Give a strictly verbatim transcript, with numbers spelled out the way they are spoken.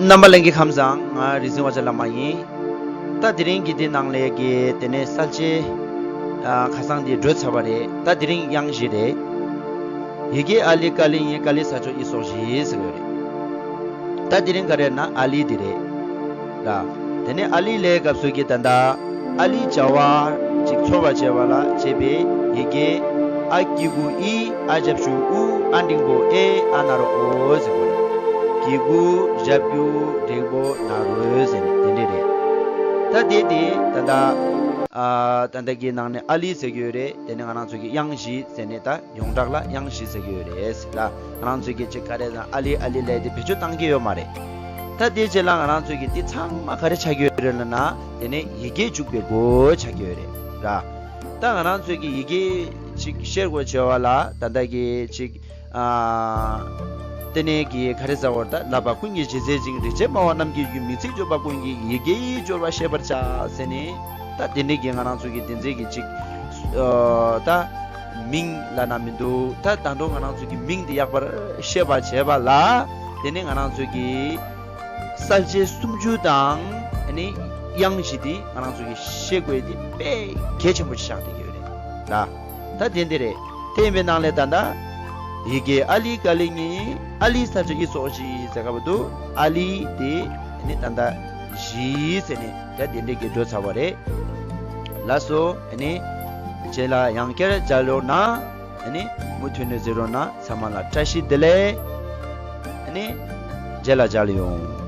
རྣམ་པ་ལྷན་རྒྱས་ཁམས་བཟང་། ང་རིག་འཛིན་དབང་ཆེན་བླ་མ་ཡིན། ད་དེ་རིང་གི་འདི་ནང་ལས་ཀྱི་དེ་ནས་གསལ་བྱེད་ཨ་ཁ་སང་འདི་བགྲོད་ཚར་བ་རེད། ད་དེ་རིང་དབྱངས་བཞི་རེད། ཡི་གེ་ཨ་ལི་ཀ་ལི་ཡིན། ཀ་ལི་ས་ཆོག་ཨི་སོགས་བཞི་ཟེར་གྱི་ཡོད་རེད། ད་དེ་རིང་ག་རེ་ན་ཨ་ལི་འདི་རེད། ར། དེ་ནས་ཨ་ལི་ལས་སྐབས་སུ་གི་ད་ལྟ་ཨ་ལི་བྱ་བ་ཅིག་ཚོར་བར་བྱེད་པ་ལ་བྱེད་པའི་ཡི་གེ། ཨ་གི་གུ་ཨི། ཨ་ཞབས་ཀྱུ་ཨུ། ཨ་འགྲེང་བུ་ཨེ། ཨ་ན་རོ་ཨོ་ཟེར་གྱི་ཡོད་རེད། གི་གུ་ཞབས་ཀྱུ་འགྲེང་བུ་ན་རོ་ཟེར་ནས་དེ་འདྲས་རེད། ད་དེ་དེ་ད་ལྟ་ཨ་ད་ལྟ་གི་ནང་ནས་ཨ་ལི་ཟེར་གྱི་ཡོད་རེད། དེ་ནས་ང་རང་ཚོ་གི་དབྱངས་བཞི་ཟེར་ནས་ད་ཡོངས་གྲགས་ལ་དབྱངས་བཞི་ཟེར་གྱི་ཡོད་རེད་ཟེར་ལ། ང་རང་ཚོ་གི་ཅིག་ག་རེ་ཟེར་ན་ཨ་ལི་ཨ་ལི་ལས་དེ་བེད་སྤྱོད་བཏང་གི་ཡོད་མ་རེད། ད་དེ་རྗེས་ལ་ང་རང་ཚོ་གི་དེ་ཚང་མ་ག་རེ་ཆགས་ཀྱི་ཡོད་རེད་ལབ་ན། དེ་ནས་ཡི་གེ་འཇུག་པའི་སྒོ་ཆགས་ཀྱི་ཡོད་རེད་ར། ད་ང་རང་ཚོ་གི་ཡི་གེ་ཅིག་ཤེས་དགོས་བྱ་བ་ལ་ད་ལྟ་གི་ཅིག་ཨ། དེ་ནས་གི་ག་རེ་ཟེར་བར་ད་བསླབ་པ་ཀུན་གྱི་གཞི་རྩའི་འཇིག་རིག་བྱེད་སྨྲ་བ་རྣམས་ཀྱི་རྒྱུ། མིང་ཚིག་སྦྱོར་བ་ཀུན་གྱི་ཡི་གེ་ཡི་སྦྱོར་བ་ཤེས་པར་བྱ་ཟེར་ནས། ད་དེ་འདྲས་ཀྱི་ང་རང་ཚོ་གི་དེ་འདྲས་ཀྱི་ཅིག་ཨ། ད་མིང་ལབ་ན་མི་འདུག་ད་ད་དུང་ང་རང་ཚོ་གི་མིང་དེ་ཡག་པར་ཤེས་པར་བྱེད་པ་ལ། དེ་ནས་ང་རང་ཚོ་གི་གསལ་བྱེད་སུམ་ཅུ་དང་ཨ་ནི་དབྱངས་བཞི་དེ་ང་རང་ཚོ་གི་ཤེས་དགོས་དེ་དཔེ་གལ་ཆེན་པོ་ཞིག་ཆགས་བསྡད་ཀྱི་ཡོད་རེད་ལ། ད་དེ་འདི་རེད། དེ་ཡིན་པའི་ནང་ལས་ད་ལྟ་ཡི་གེ་ཨ་ལི་ཀ་ལི་གཉིས། ཨ་ལི་ས་ཆོག་ཨི་སོགས་བཞི་ཟེར་ག་བ་འདུག་ཨ་ལི་དེ་ཨ་ནི་ད་ལྟ་བཞི་ཟེར་ནས་ད་དེ་འདྲས་ཀྱི་བགྲོད་ཚར་བ་རེད། ལགས་སོ། ཨ་ནི་རྗེས་ལ་ཡང་བསྐྱར་མཇལ་ཡོང་ན། ཨ་ནི་མུ་མཐུད་ནས་གཟིགས་རོགས་གནང་། ཚང་མ་ལ་བཀྲ་ཤིས་བདེ་ལེགས། ཨ་ནི་རྗེས་ལ་མཇལ་ཡོང་།